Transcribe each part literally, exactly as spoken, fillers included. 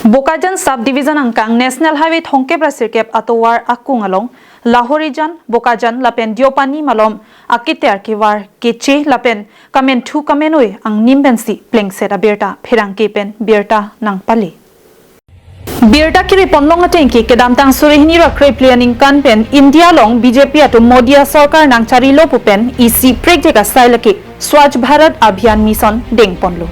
Bokajan Sub Division angkang National Highway thomkep ra sirkep atovar akung along Lahorijan, Bokajan lapen Deopani malom aketer kevar keche lapen kamenthu kamenoi angnim pensi plengset abirta pherangke pen birta nangpale. Birta kiri ponlong atengke kedamtang suri hini ra krephli aningkan pen India along B J P atum Modi asorkar nangcharilo pu pen isi prekjak asai lake Swachh Bharat Abhiyan Mission dengponlo.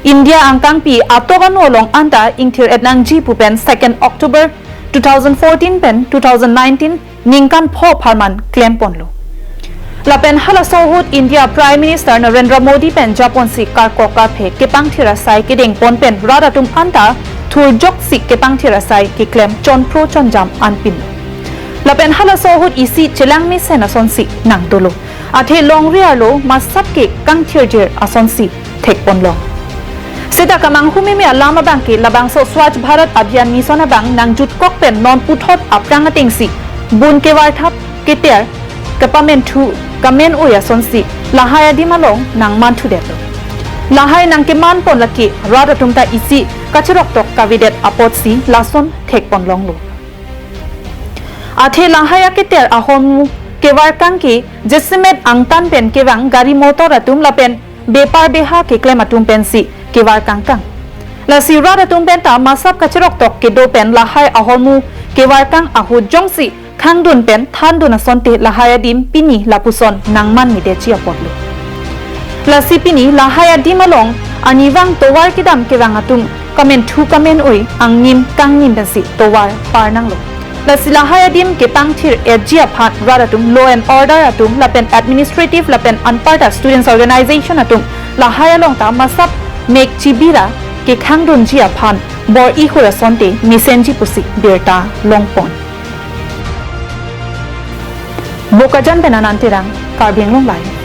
India angkangpi atok anu along anta ingthir-et nangji pu pen second October two thousand fourteen pen two thousand nineteen ningkan pho apharman klemponlo. Lapen halaso ahut India Prime Minister Narendra Modi pen japonsi karkok karphe kepangthir asai kedengpon pen rat atum anta thurjoksi kepangthir asai keklem chonphro chonjam anpin. Lapen halaso ahut isi chelang mesen asonsi nangdolo. Athe longri arlo masap ke kangthirjir asonsi thekponlong. Seta kamanghu meme alam abangke labangso Swachh Bharat Abhiyan Mission abang nangjutkok pen non puthot aphrang atengsi bun kevarthap keter kepamenthu kamenoi asonsi lahai adim along nangmanthudetlo. Lahai nangkemanpon lake rat atum ta isi kacheroktok kavedet apotsi lason thekponlonglo. Athe lahai aketer ahormu kevarkang ke jasemet angtan pen kevang gari motor atum lapen bepar beha keklem atum pensi kevarkangkang. Lasi rat atum penta masap kacheroktok kedo pen lahai ahormu kevarkang ahut jongsi khangdun pen thandun asonte lahai adim pini lapuson nangmanmedetji apotlo. Lasi pini lahai adim along arnivang tovar kedam kevang atum kamenthu kamenoi angnim kangnim pensi tovar parnanglo. Lasi lahai adim kepangthir-etji aphan rat atum, law and order atum lapen administrative lapen anparta students organization atum lahai along ta masap mek chibira kekhangdunji aphan bor-i hur asonte mesenji pusi birta longpon. Bokajan pen Anand Terang, Karbi Anglong Live.